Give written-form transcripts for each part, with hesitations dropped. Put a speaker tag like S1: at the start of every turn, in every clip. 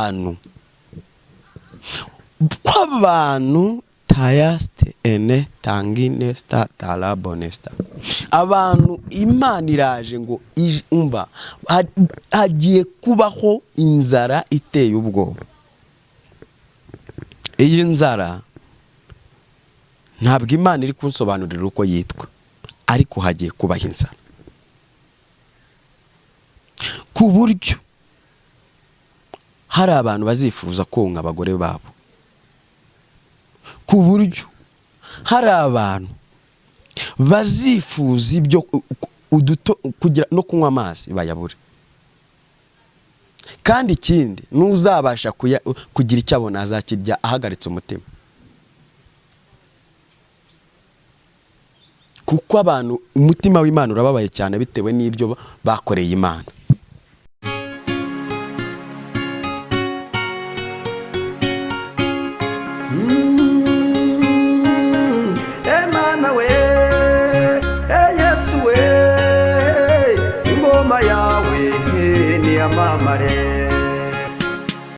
S1: Kw'abantu kw'abantu tayaste ene tangine sta tarabonesta. Abantu, Imana iraje ngo umva, hagiye kubaho inzara iteye ubwoba. Iyi nzara ntabwo Imana iri kunsobanurira uko yitwa, ariko hagiye kubaho inzara ku buryo hari abantu bazifuza konka abagore babo, ku buryo hari abantu bazifuza ibyo uduto kugira no kunywa amazi bayabure. Kandi ikindi, n'uzabasha kugira icyo abona azakirya ahagaritse umutima, kuko abantu umutima w'Imana urababaye cyane bitewe n'ibyo bakoreye Imana.
S2: Emana we, Yesu we, ingoma yawe niyamamare.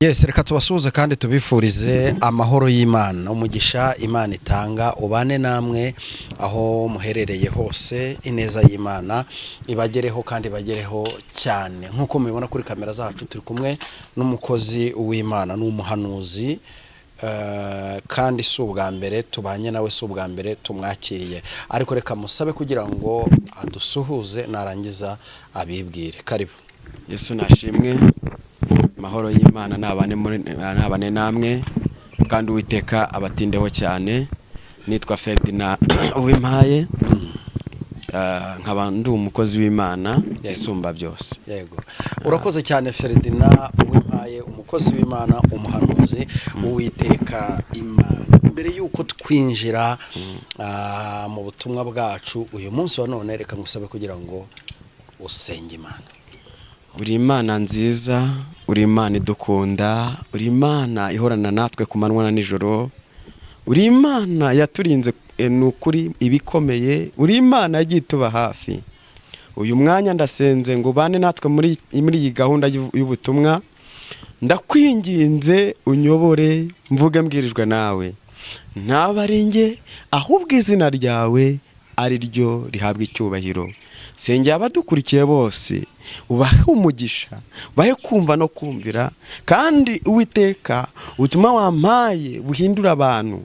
S3: Yes, reka tubasuhuze kandi tubifurize amahoro y'Imana, umugisha Imana itanga ubane namwe aho muherereye hose. Ineza y'Imana ibagereho kandi ibagereho cyane. Nk'uko mubibona kuri kamera zacu, turi kumwe n'umukozi w'Imana, n'umuhanuzi, kandi si ubwa mbere tubanye nawe, si ubwa mbere tumwakiriye, ariko reka musabe kugira ngo adusuhuze, narangiza abibwire. Karibu.
S1: Yesu nashimwe. Amahoro y'Imana nabane namwe, kandi Uwiteka abatindeho cyane. Nitwa Ferdinand Uwimpaye, nkaba ndi umukozi w'Imana isumba byose.
S3: Yego, urakoze cyane Ferdinand Uwimpaye, umukozi w'Imana, umuhanuzi w'Uwiteka Imana. Mbere y'uko twinjira mu butumwa bwacu uyu munsi wa none, reka ngusabe kugira ngo usenge Imana.
S1: Uri Imana nziza, uri Imana idukunda, uri Imana ihorana natwe ku manywa na nijoro, uri Imana yaturinze, ni ukuri ibikomeye, uri Imana yagiye ituba hafi. Uyu mwanya ndasenze ngo ubane natwe muri iyi gahunda y'ubutumwa. Ndakwinginze unyobore, mvuge mbwirijwe nawe, ntaba ari njye, ahubwo izina ryawe ari ryo rihabwa icyubahiro. Sengera abadukurikiye bose, ubahe umugisha, ubahe kumva no kumvira, kandi Uwiteka, ubutumwa wampaye buhindura abantu,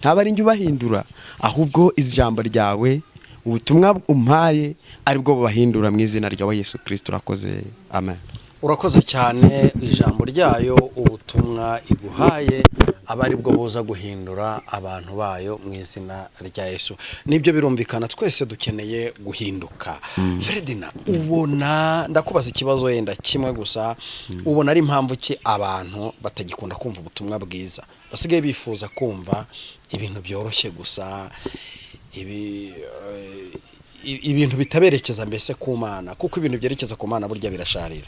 S1: ntaba ari njye ubahindura, ahubwo ijambo ryawe, ubutumwa umpaye, aribwo bubahindura, mu izina ryawe Yesu Kirisito urakoze, amen.
S3: Urakoze cyane. Ijambo ryayo, ubutumwa iguhaye, aba ari bwo buza guhindura abantu bayo mu izina rya Yesu. Nibyo, birumvikana, twese dukeneye guhinduka. Ferdinand, ubona, ndakubaza ikibazo wenda kimwe gusa, ubona ari impamvu ki abantu batagikunda kumva ubutumwa bwiza, basigaye bifuza kumva ibintu byoroshye gusa, ibintu bitaberekeza mbese ku Mana? Kuko ibintu byerekeza ku Mana burya birasharira.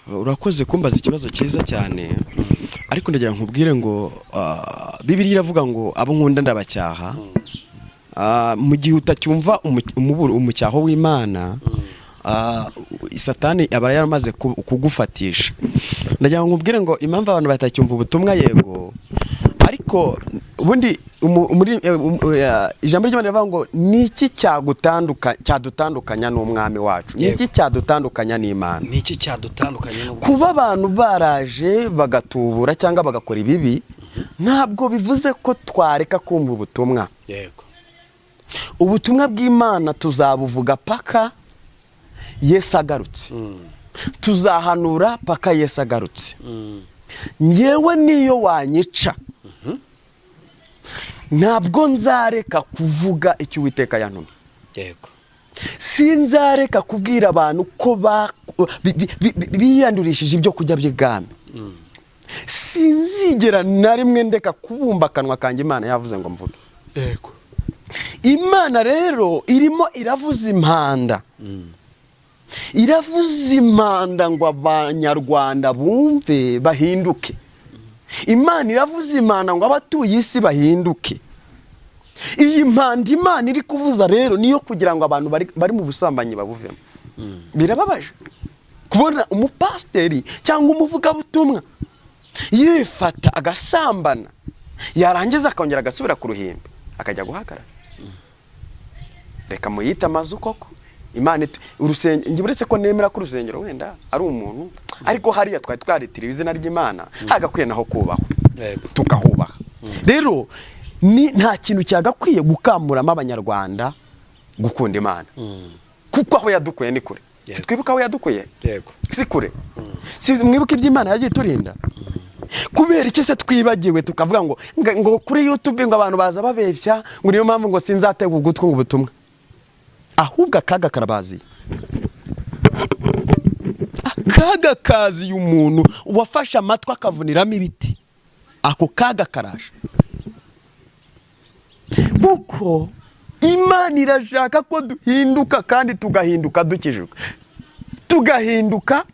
S1: Urakoze kumbaza ikibazo cyiza cyane, ariko ndagira nkubwire ngo Bibiliya iravuga ngo abo nkunda ndabacyaha. Mu gihe utacyumva umucyaho w'Imana, Satani aba yaramaze kugufatisha. Ndagira ngo nkubwire ngo impamvu abantu batacyumva ubutumwa, yego, ariko ubundi muri ijambo ry'Imana rivuga ngo ni iki cyadutandukanya n'umwami wacu? Ni iki cyadutandukanya n'Imana?
S3: Ni iki cyadutandukanya n'ubwiza?
S1: Kuba abantu baraje bagatubura cyangwa bagakora ibibi, ntabwo bivuze ko twareka kumva ubutumwa. Ubutumwa bw'Imana tuzabuvuga paka Yesu agarutse, tuzahanura paka Yesu agarutse. Ngewe niyo wanyica, ntabwo nzareka kuvuga icyo Uwiteka yantumye. Sinzareka kubwira abantu ko biyandurishije ibyo kurya by'ibwami. Sinzigera na rimwe ndeka kubumba akanwa kanjye Imana yavuze ngo mvuge. Imana rero irimo iravuza impanda, iravuza impanda ngo Abanyarwanda bumve bahinduke. Imana iravuza impanda ngo abatuye isi bahinduke. Iyi mpanda Imana iri kuvuza rero niyo kugira ngo abantu bari mu busambanyi babuvemo. Birababaje. Kubona umupasiteri cyangwa umuvugabutumwa yifata agasambana, yarangiza akongera agasubira ku ruhimbi akajya guhagarara, reka muyite amazu koko. Imana urusengero, njye uretse ko nemera ko urusengero wenda ari umuntu, ariko hariya twari twaritiriwe izina ry'Imana, hagakwiye naho kubahwa, tukahubaha. Rero ni nta kintu cyagakwiye gukamuramo Abanyarwanda gukunda Imana, kuko aho yadukuye ni kure. Si twibuka aho yadukuye?
S3: Yego.
S1: Si kure? Si mwibuka iby'Imana yagiye iturinda? Kubera iki se twibagiwe, tukavuga ngo kuri YouTube ngo abantu baza babeshya, ngo niyo mpamvu ngo sinzatega ugutwi ngo ubutumwa? Ahubwo akaga karabaziye, akaga kaziye umuntu wafashe amatwi akavuniramo ibiti. Ako kaga karaje, kuko Imana irashaka ko duhinduka, kandi tugahinduka dukijijwe, tugahinduka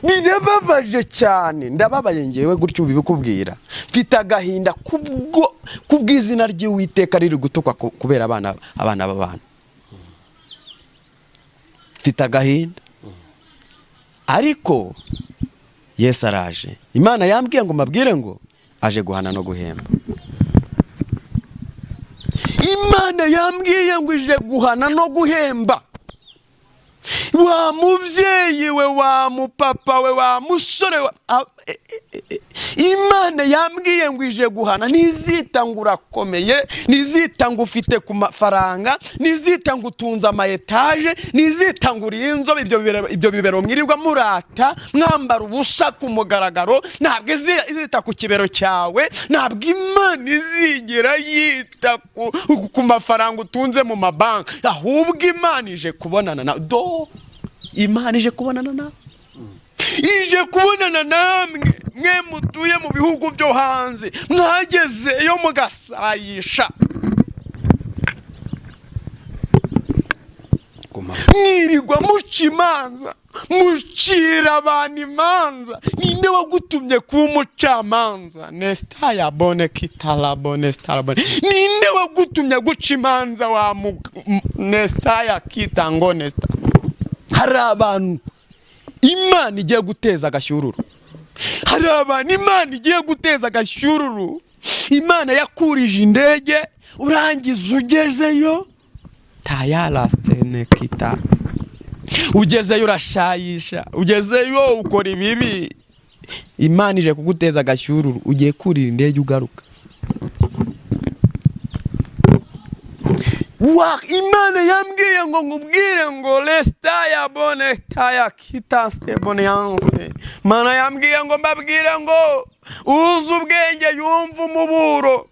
S1: birababaje cyane. Ndababaye ngewe gutyo ubibikubwira, mfite agahinda kubwo kubw'izina ry'Uwiteka riri gutukwa kubera abana b'abantu. Mfite agahinda, ariko Yesu araje. Imana yambwiye ngo mbabwire ngo aje guhana no guhemba. Imana yambwiye ngo ije guhana no guhemba. Wa mubyeyi we, wa mupapa we, wa musore we, Imana yambwiye ngo ije guhana. Ntizita ngo urakomeye, ntizita ngo ufite ku mafaranga, ntizita ngo utunze ama etaje, ntizita ngo uri inzobe. Ibyo bibero mwirirwa murata mwambara ubusa ku mugaragaro, ntabwo izita ku kibero cyawe. Ntabwo Imana izigera yita ku mafaranga utunze mu mabanki, ahubwo Imana ije kubonana na do Imana ije kubonana nawe, ije kubonana namwe, mwe mutuye mu bihugu byo hanze, mwagezeyo mugasayisha,
S3: Guma.
S1: mwirirwa muca imanza, mucira abantu imanza. Ninde wagutumye kuba umucamanza? Nesita ya bone kitara bone sitara bone. Ninde wagutumye guca imanza wa nesita ya kitango nesita? Hari abantu Imana igiye guteza agashyururu, hari abantu Imana igiye guteza agashyururu. Imana yakurije indege, urangiza ugezeyo tayarasitenekita, ugezeyo urashayisha, ugezeyo ukora ibibi. Imana ije kuguteza agashyururu, ugiye kurira indege ugaruka. Wa Imana yambwiye ngo nkubwire ngo resita ya bone taya kitasite boneyanse. Imana yambwiye ngo mbabwire ngo uzi ubwenge yumva umuburo,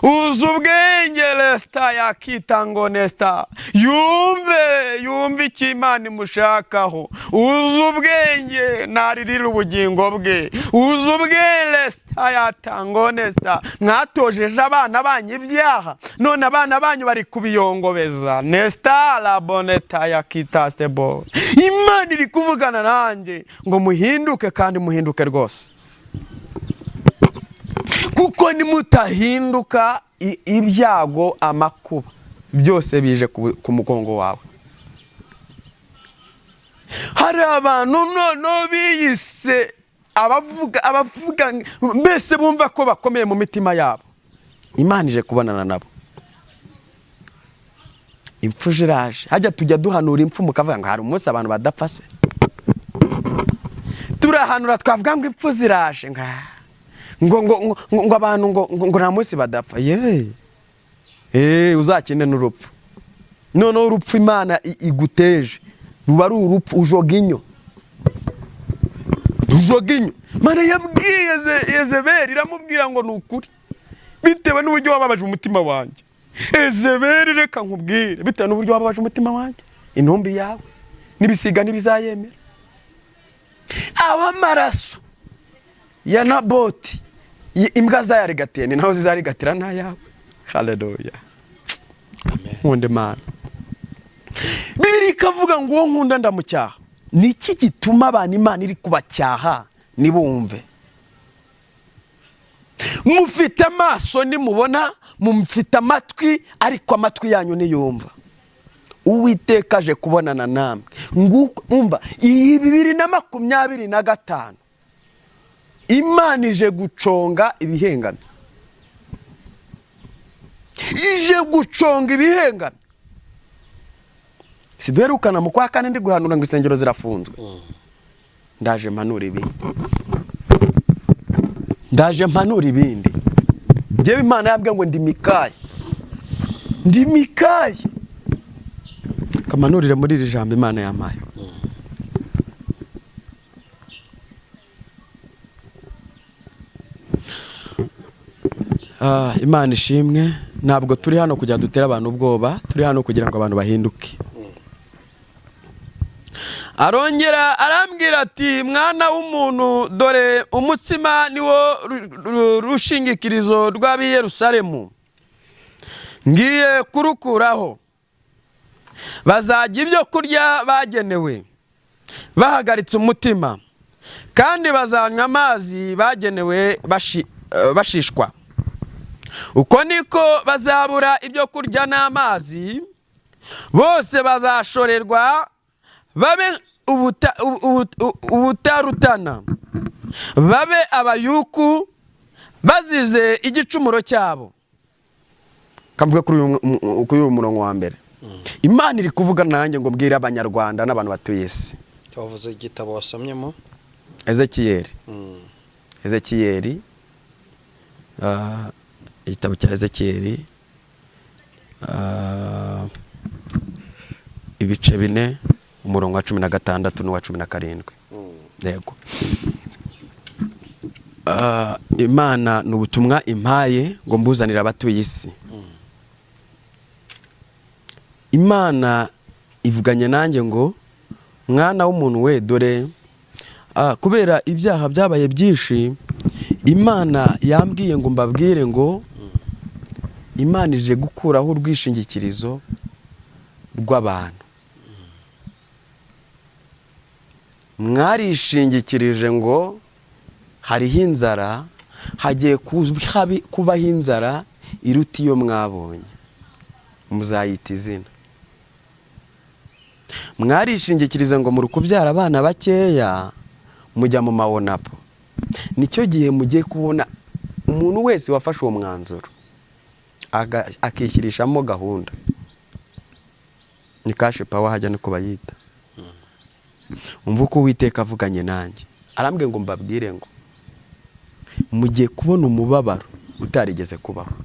S1: uzi ubwenge resita yakita ngo nesita yumve icyo Imana imushakaho. Uzi ubwenge naririra ubugingo bwe. Uzi ubwenge resita yatango nesita. Mwatojeje abana banyu ibyaha, none abana banyu bari kubiyongobeza. Nesita laboneta yakita sebo. Imana iri kuvugana nanjye ngo muhinduke, kandi muhinduke rwose, kuko nimutahinduka ibyago, amakuba byose bije ku mugongo wawe. Hari abantu noneho biyise abavuga mbese bumva ko bakomeye mu mitima yabo. Imana ije kubonana nabo. Impfu ziraje. Hajya tujya duhanura impfu, mukavuga ngo hari umunsi abantu badapfa se? Turahanura twavuga ngo impfu ziraje, ngo ngo ngo ngo abantu ngo nta munsi badapfa. Ye uzakine n'urupfu. Noneho urupfu Imana iguteje ruba ari urupfu ujoga inyo, ujoga inyo. Imana yabwiye Yezebeli, iramubwira ngo ni ukuri, bitewe n'uburyo wababaje umutima wanjye. Yezebeli, reka nkubwire, bitewe n'uburyo wababaje umutima wanjye, intumbi yawe n'ibisiga ntibizayemera. Aho amaraso ya Naboti imbwa zayarigatiye, ni naho zizarigatira n'ayawe. Haleluya.
S3: Amen.
S1: Nkunda Imana. Bibiri ikavuga ngo uwo nkunda ndamucyaha. Ni iki gituma abantu Imana iri kubacyaha ntibumve? Mufite amaso ntimubona, mufite amatwi ariko amatwi yanyu ntiyumva. Uwiteka aje kubonana namwe. Nguko umva iyi 2025 Imana ije guconga ibihengamye, ije guconga ibihengamye. Siduherukana mu kwa kane ndi guhanura ngo insengero zirafunzwe. Ndaje mpanura ibindi, ndaje mpanura ibindi. Njyewe Imana yambwiye ngo ndi Mikaya, ndi Mikaya. Kamanurire muri iri jambo Imana yampaye. Imana ishimwe. Ntabwo turi hano kugira dutere abantu ubwoba, turi hano kugira ngo abantu bahinduke. Arongera arambwira ati mwana w'umuntu, dore umutsima niwo rushingikirizo rw'ab'i Yerusalemu, ngiye kurukuraho. Bazajya ibyo kurya bagenewe bahagaritse umutima, kandi bazanywa amazi bagenewe bashishwa. Uko niko bazabura ibyo kurya n'amazi, bose bazashorerwa babe ubutarutana, babe abayuku bazize igicumuro cyabo. Kamvuga kuri uyu murongo wa mbere. Imana iri kuvugana nanjye ngo mbwire Abanyarwanda n'abantu batuye isi.
S3: Wavuze igitabo wasomyemo?
S1: Ezekiyeli. Ezekiyeli, igitabo cya Ezekiyeli, ibice 4 umurongo wa 16 n'uwa 17. Yego. Imana ni ubutumwa impaye ngo mbuzanire abatuye isi. Imana ivuganye nanjye ngo mwana w'umuntu we, dore kubera ibyaha byabaye byinshi, Imana yambwiye ngo mbabwire ngo Imana ije gukuraho urwishingikirizo rw'abantu. Mwarishingikirije ngo hariho inzara, hagiye kubaho inzara iruta iyo mwabonye, muzayita izina. Mwarishingikiriza ngo muri kubyara abana bakeya, mujya mu mawonapo. Nicyo gihe mugiye kubona umuntu wese wafashe uwo mwanzuro akishyirishamo gahunda, ni cash power hajya no kubayita. Umva uko Uwiteka avuganye nanjye, arambwiye ngo mbabwire ngo mugiye kubona umubabaro utarigeze kubaho,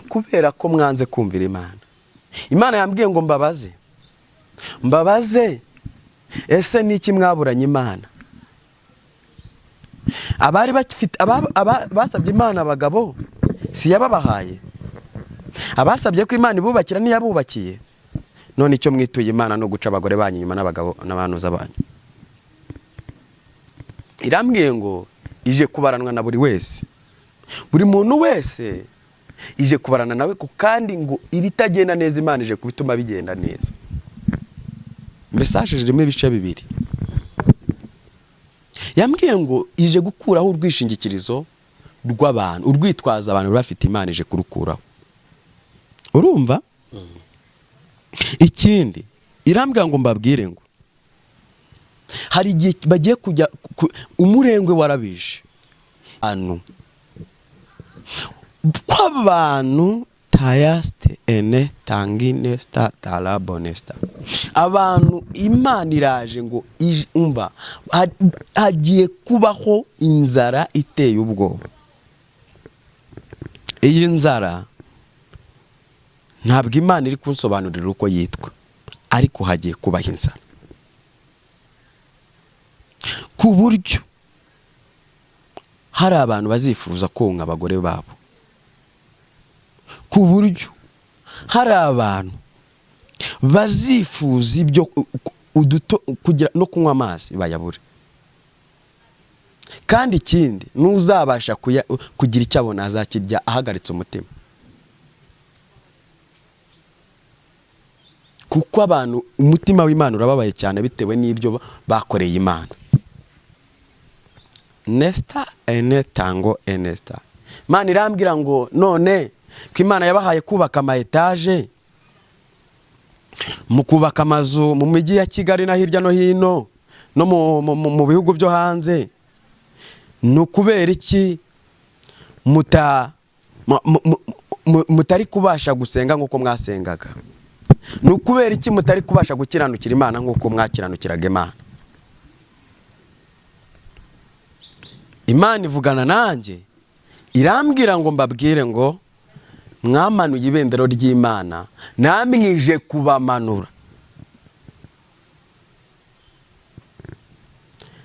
S1: kubera ko mwanze kumvira Imana. Imana yambwiye ngo mbabaze, mbabaze, ese niki mwaburanye Imana? Abari bafite basabye Imana abagabo si yababahaye, abasabye ko Imana ibubakira ntiyabubakiye. None icyo mwituye Imana no guca abagore banyu inyuma n'abagabo n'abanuza banyu. Irambwiye ngo ije kubaranwa na buri wese, buri muntu wese ije kubarana nawe, kandi ngo ibitagenda neza Imana ije kubituma bigenda neza. Message irimo ibice bibiri. Yambwiye ngo ije gukuraho urwishingikirizo rw'abantu, urwitwaza abantu bafite, Imana ije kurukuraho. Urumva? Ikindi irambwira ngo mbabwire ngo hari igihe bagiye kujya umurengwe warabishe anu kw'abantu tayaste ene tangine sta tarabonesta. Abantu Imana iraje ngo umva hagiye kubaho inzara iteye ubwoba. Iyi nzara ntabwo Imana iri kunsobanurira uko yitwa, ariko hagiye kubaho inzara ku buryo hari abantu bazifuza konka abagore babo, ku buryo hari abantu bazifuza ibyo uduto kugira no kunywa amazi bayabure. Kandi ikindi n'uzabasha kugira icyo abona azakirya ahagaritse umutima, kuko abantu umutima w'Imana urababaye cyane bitewe n'ibyo bakoreye Imana. Nesta ene tango enesta. Imana irambwira ngo none Ko Imana yabahaye kubaka ama etaje, mu kubaka amazu mu mijyi ya Kigali na hirya no hino no mu bihugu byo hanze, ni ukubera iki mutari kubasha gusenga nk'uko mwasengaga? Ni ukubera iki mutari kubasha gukiranukira Imana nk'uko mwakiranukiraga Imana? Imana ivugana nanjye irambwira ngo mbabwire ngo mwamanuye ibendero ry'Imana, namwije kubamanura,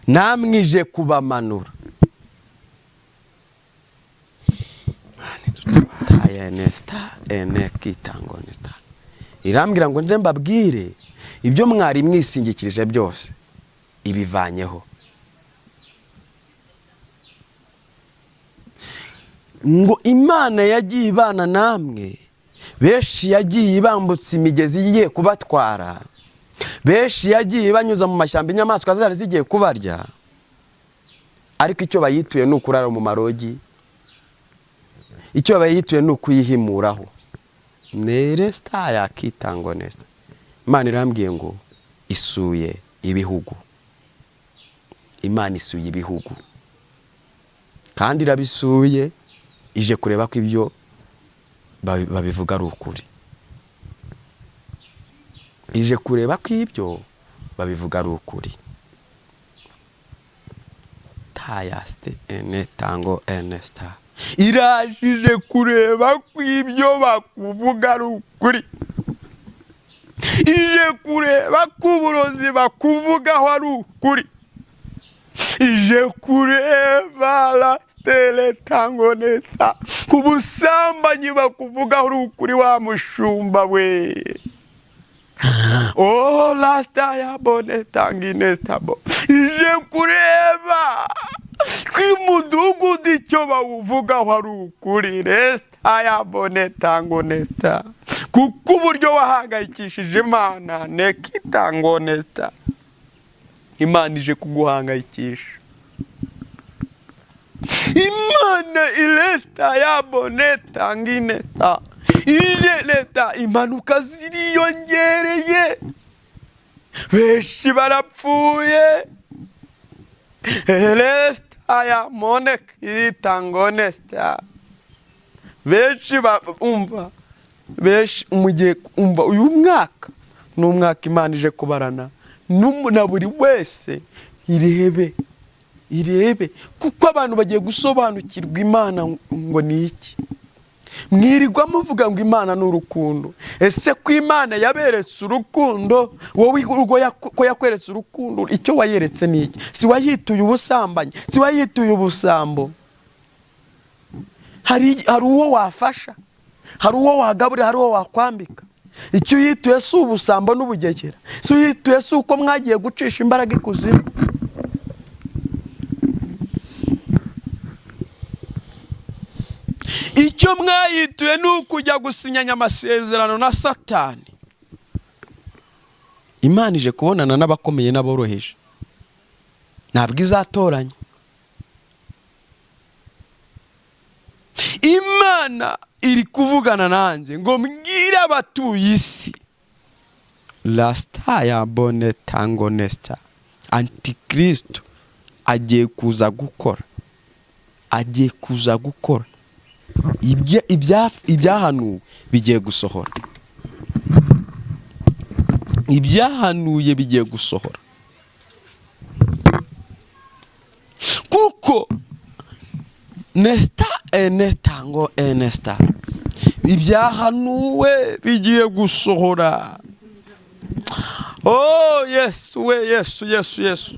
S1: namwije kubamanura. Irambwira ngo nje mbabwire ibyo mwari mwisingikirije byose ibivanyeho, ngo Imana yagiye ibana namwe, benshi yagiye ibambutsa imigezi igiye kubatwara, benshi yagiye ibanyuza mu mashyamba inyamaswa zari zigiye kubarya, ariko icyo bayituye ni ukurara mu marogi, icyo bayituye ni ukuyihimuraho. Neresita yakitango nesta. Imana irambwiye ngo isuye ibihugu. Imana isuye ibihugu kandi irabisuye, ije kureba ko ibyo babivuga ari ukuri. Ije kureba ko ibyo babivuga ari ukuri. Tayaste ene tango enesta. Irajije kureba ko ibyo bakuvuga ari ukuri. Ije kureba ko uburozi bakuvugaho ari ukuri. Ije kureba la stele tango nesta ku busambanyi bakuvugaho ari ukuri wa mushumba we. Oh la staya bone tanginesta bo. Ije kureba kwimudugudu icyo bawuvugaho ari ukuri. Resta ya bone tango nesta, kuko uburyo wahangayikishije Imana nekitango nesta, Imana ije kuguhangayikisha. Imana iresta ya bone tanginesta, ije leta impanuka ziriyongereye, benshi barapfuye. Resta ya mone kitangonesta, benshi umva, benshi umugiye umva. Uyu mwaka ni umwaka Imana ije kubarana na buri wese, irebe irebe, kuko abantu bagiye gusobanukirwa Imana ngo ni iki. Mwirirwa muvuga ngo Imana ni urukundo. Ese ko Imana yaberetse urukundo, wowe ko yakweretse urukundo, icyo wayeretse ni iki? Si wayituye ubusambanyi, si wayituye ubusambo. Hari uwo wafasha, hari uwo wagaburira, hari uwo wakwambika. Icyo uyituye si ubusambo n'ubugegera, si uyituye si uko mwagiye gucisha imbaraga ikuzimu. Icyo mwayituye ni ukujya gusinyanya amasezerano na Satani. Imana ije kubonana n'abakomeye n'aboroheje, ntabwo izatoranya. Imana iri kuvugana nanjye ngo mbwire abatuye isi, Rasta ya bone tango nesta, Antikristo agiye kuza gukora, agiye kuza gukora ibyahanuwe bigiye gusohora, ibyahanuye bigiye gusohora, kuko nesta ene tango enesta, ibyahanuwe bigiye gusohora. Oh Yesu we, Yesu Yesu Yesu,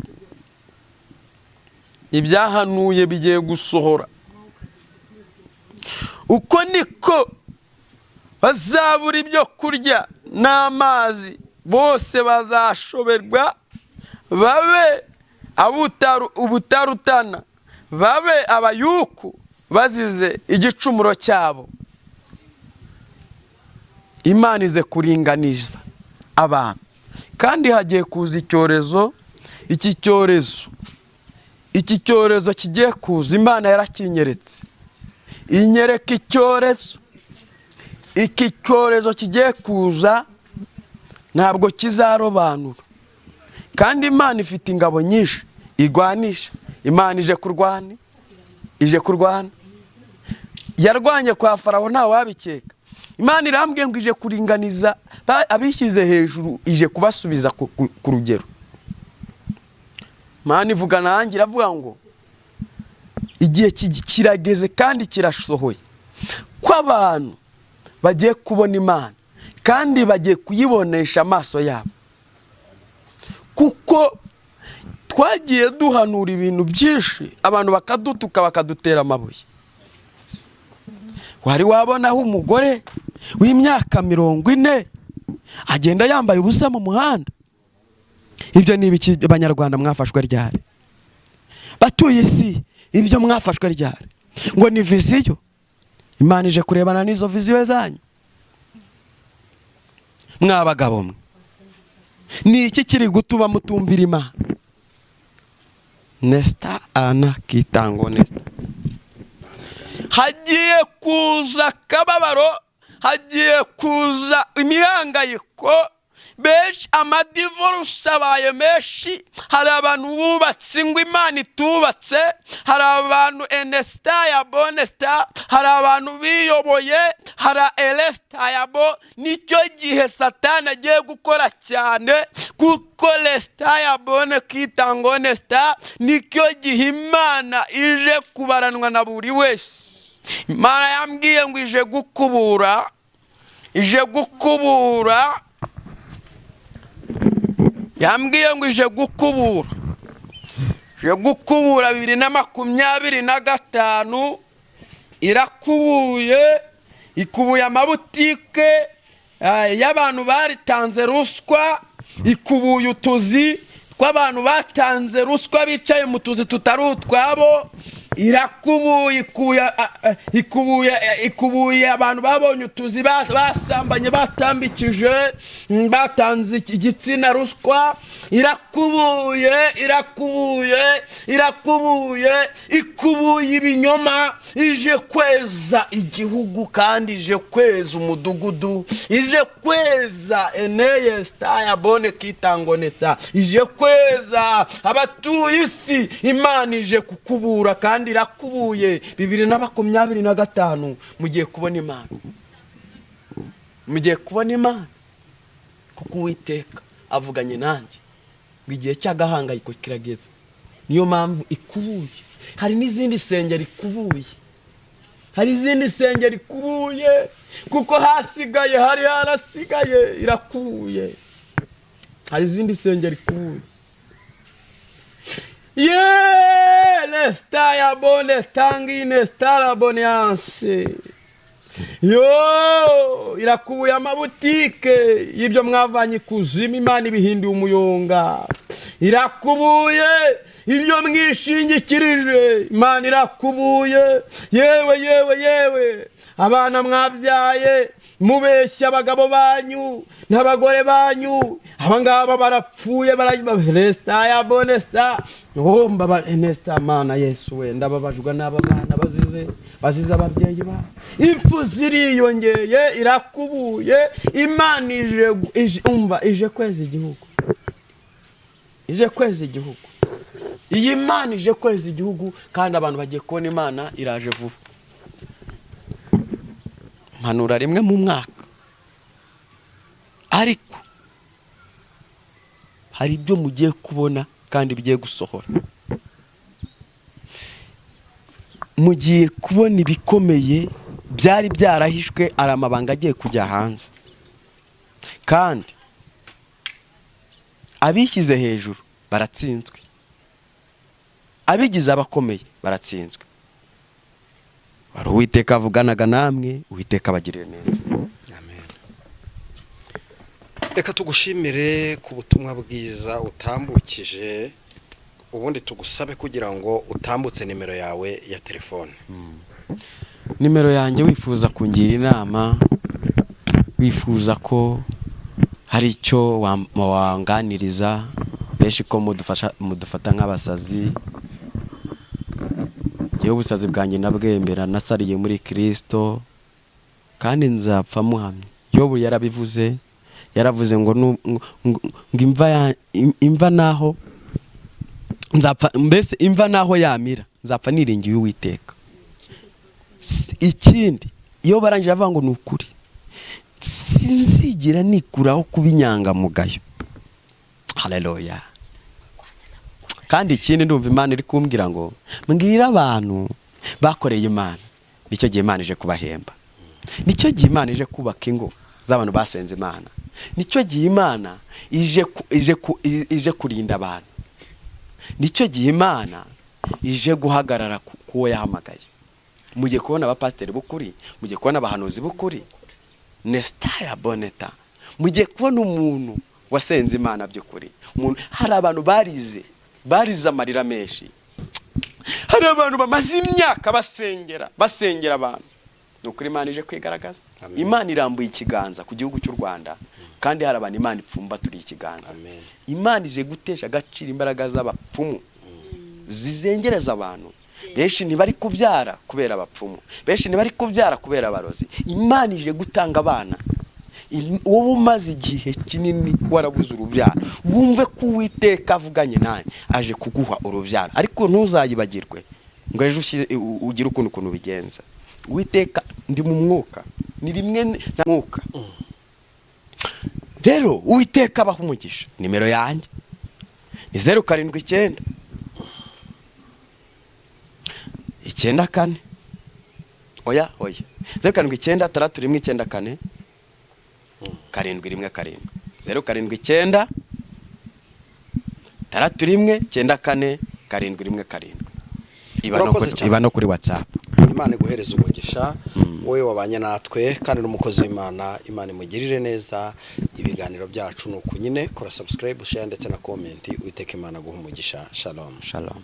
S1: ibyahanuye bigiye gusohora. Uko niko bazabura ibyo kurya n'amazi, bose bazashoberwa, babe ubutarutana, babe abayuku bazize igicumuro cyabo. Imana ize kuringaniza abantu, kandi hagiye kuza icyorezo. Iki cyorezo kigiye kuza, Imana yarakinyeretse, inyereka icyorezo. Iki cyorezo kigiye kuza ntabwo kizarobanura, kandi Imana ifite ingabo nyinshi igwanisha. Imana ije kurwana, ije kurwana. Yarwanye kwa Farawo, ntawabikeka. Imana irambwiye ngo ije kuringaniza abishyize hejuru, ije kubasubiza ku rugero. Imana ivuga nanjye, iravuga ngo igihe kirageze kandi kirasohoye ko abantu bagiye kubona Imana, kandi bagiye kuyibonesha amaso yabo, kuko twagiye duhanura ibintu byinshi, abantu bakadutuka, bakadutera amabuye. Wari wabona aho umugore w'imyaka 40 agenda yambaye ubusa mu muhanda? Ibyo ni ibiki? Abanyarwanda mwafashwe ryari? Batuye isi, ibyo mwafashwe ryari? Ngo ni vision. Imana ije kurebana n'izo vision zanyu. Mwabagabo mwe, ni iki kiri gutuma mutumvira Imana? Nesita ana kitango nesita. Hagiye kuza akababaro, hagiye kuza imihangayiko. Benshi amadivorce abaye menshi. Hari abantu bubatse ingo Imana itubatse, hari abantu enesita ya bonesita, hari abantu biyoboye, hari eresita ya bo. Nicyo gihe Satani agiye gukora cyane, kuko resita ya bone kitango nesita. Nicyo gihe Imana ije kubaranwa na buri wese. Imana yambwiye ngo ije gukubura, ije gukubura. Yambwiye ngo ije gukubura, ije gukubura. 2025 irakubuye, ikubuye amabutike y'abantu baritanze ruswa, ikubuye utuzi tw'abantu batanze ruswa bicaye mu tuzi tutari utwabo. Irakubuye, ikubuye, ikubuye abantu babonye utuzi basambanye, batambikije, batanze igitsina ruswa. Irakubuye, irakubuye, irakubuye, ikubuye ibinyoma. Ije kweza igihugu, kandi ije kweza umudugudu, ije kweza eneye sita ya bone kitangone sita, ije kweza abatuye isi. Imana ije kukubura kandi irakubuye. 2025 mugiye kubona Imana, mugiye kubona Imana, kuko Uwiteka avuganye nanjye ngo igihe cy'agahangayiko kirageze. Niyo mpamvu ikubuye. Hari n'izindi sengero ikubuye, hari izindi sengero ikubuye, kuko hasigaye, hari harasigaye. Irakubuye, hari izindi sengero ikubuye. Ye lesta ya bone tangine stara bonyanse yo. Irakubuye amabutike y'ibyo mwavanye ikuzimu, Imana ibihinduye umuyonga. Irakubuye ibyo mwishingikirije, Imana irakubuye. Yewe, yewe, yewe, abana mwabyaye mubeshya abagabo banyu n'abagore banyu, abangaba barapfuye. Resita ya bonesita mbaba enesita. Mana Yesu we, ndababajwe n'aba bana bazize ababyeyi babo. Impfu ziriyongeye. Irakubuye. Imana ije, umva, ije kweza igihugu, ije kweza igihugu. Iyi Mana ije kweza igihugu, kandi abantu bagiye kubona Imana iraje vuba. Mpanura rimwe mu mwaka, ariko hari ibyo mugiye kubona kandi bigiye gusohora. Mugiye kubona ibikomeye byari byarahishwe, ari amabanga agiye kujya hanze, kandi abishyize hejuru baratsinzwe, abigize abakomeye baratsinzwe. Wari Uwiteka avuganaga namwe. Uwiteka abagirire neza.
S3: Amen. Reka tugushimire ku butumwa bwiza utambukije, ubundi tugusabe kugira ngo utambutse nimero yawe ya telefone.
S1: Nimero yanjye, wifuza kungira inama, wifuza ko hari icyo wanganiriza, benshi ko mudufata nk'abasazi. Ngewe ubusazi bwanjye nabwembera, nasariye muri Kirisito. Kandi nzapfa muhamye. Yobu yarabivuze, yaravuze ngo ngo imva naho nzapfa, mbese imva naho yamira, nzapfa niringiye Uwiteka. Ikindi iyo barangije avuga ngo ni ukuri, sinzigera nikuraho kuba inyangamugayo. Haleluya! Kandi ikindi, ndumva Imana iri kumbwira ngo mbwire abantu bakoreye Imana, nicyo gihe Imana ije kubahemba, nicyo gihe Imana ije kubaka ingo z'abantu basenze Imana, nicyo gihe Imana ije kurinda abantu, nicyo gihe Imana ije guhagarara kuwo yahamagaye. Mugiye kubona abapasiteri b'ukuri, mugiye kubona abahanuzi b'ukuri, nesitaya boneta, mugiye kubona umuntu wasenze Imana by'ukuri. Umuntu, hari abantu barize, barize amarira menshi, hari abantu bamaze imyaka basengera abantu. Ni ukuri, Imana ije kwigaragaza.
S3: Amen.
S1: Imana irambuye ikiganza ku gihugu cy'u Rwanda, kandi hari abantu Imana ipfumbaturiye ikiganza.
S3: Amen.
S1: Imana ije gutesha agaciro imbaraga z'abapfumu zizengereza abantu. Benshi ntibari kubyara kubera abapfumu, benshi ntibari kubyara kubera abarozi. Imana ije gutanga abana. Wowe umaze igihe kinini warabuze urubyaro, wumve ko Uwiteka avuganye nanjye, aje kuguha urubyaro. Ariko ntuzayibagirwe ngo ejo ugire ukuntu ubigenza. Uwiteka, ndi mu mwuka, ni rimwe na mwuka. Rero Uwiteka abaha umugisha. Nimero yanjye ni 079 94, oya oya, 079 61 94 717, 079 61 94 717.
S3: Urakoze cyane.
S1: Iba no kuri WhatsApp.
S3: Imana iguhereza umugisha, wowe wabanye natwe kandi n'umukozi w'Imana. Imana imugirire neza. Ibiganiro byacu ni uku nyine. Kora subscribe, share ndetse na comment. Uwiteka Imana aguha umugisha. Shalom.
S1: Shalom.